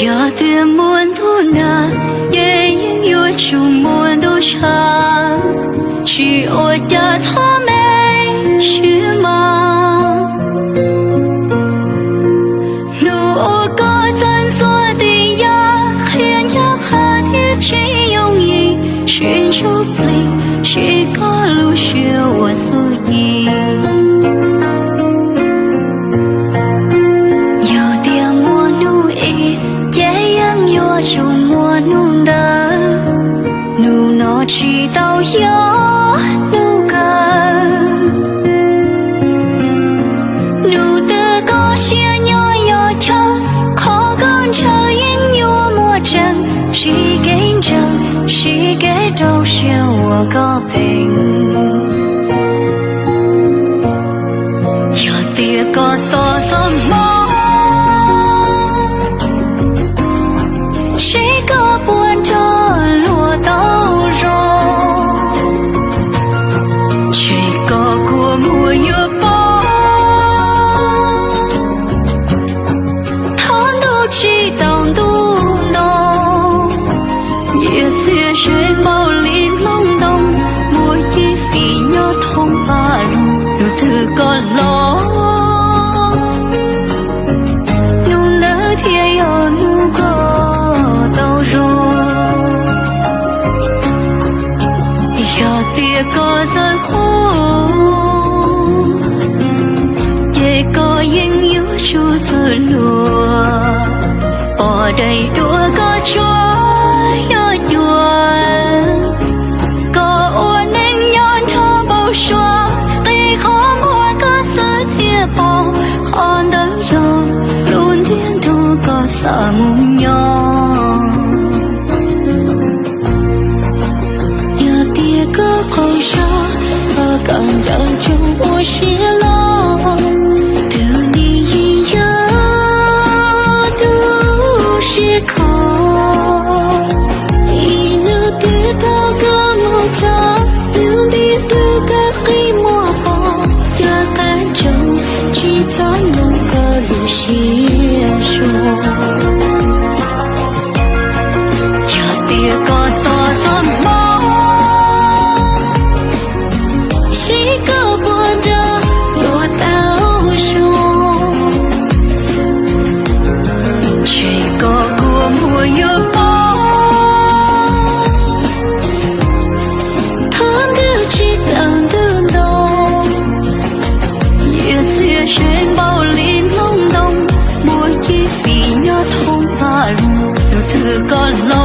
Yog tias muaj ntuj nag, ces yeej yuav tsum muaj ntuj tshav, tsis ua cas thov me siab mas. Hnub uas koj txawj ntxuav tis yam, qhia ncaj qha thiab tsis yooj yim, sib ntsuj plig, sib koj lub siab ua txuj ci. Yog tias muaj hnub ib, ces yeej yuav tsum muaj hnub ntawd. Hnub no tsis tau yog hnub kawg. Hnub twg koj siab nyob yog chaw, qhov koj ntshaw yeej yuav muaj tseeb. Sib kev ntseeg, sib kev rau siab ua koj pheej. Yog tias koj tos txoj hmoov, seb koj puas nrog luag tau zoo. Ntshe koj kua muag yuav poob, thov ntuj tsis tau ntuj ntoo. Nyias txhia seev npaum li hlob ntoo, muaj cib fim nyob thoob paj loog. Hnub twg koj los, hnub ntawd thiaj yog hnub koj tau zoo. Yog tias koj txawj qhuas, ces koj yeej yuav tsum txawj luag. Pom daim duab koj tsuas yog cuag, koj ua neej nyob nrog npau suav. Qhib qhov muag koj xwb thiaj paub, qhov ntawd yog lub ntiag tug koj xav mus nyob. Yog tias koj qaug zog, koj kawm ntawv tsuas ua siab loj, tus nim yeej yog tus siab khov. Ib hnub twg thaum koj mus txog, tus ntij tus koj qhib muag pom, yog qab tsuas tsis txhob nug koj lub siab suav. Yog tias koj tos txoj hmoov, seb koj puas nrog luag tau zoo. Ntshe koj kua muag yuav poob, thov ntuj tsis tau ntuj ntoo. Nyias txhia seev npaum li hlob ntoo, muaj cib fim nyob thoob paj loog. Hnub twg koj los,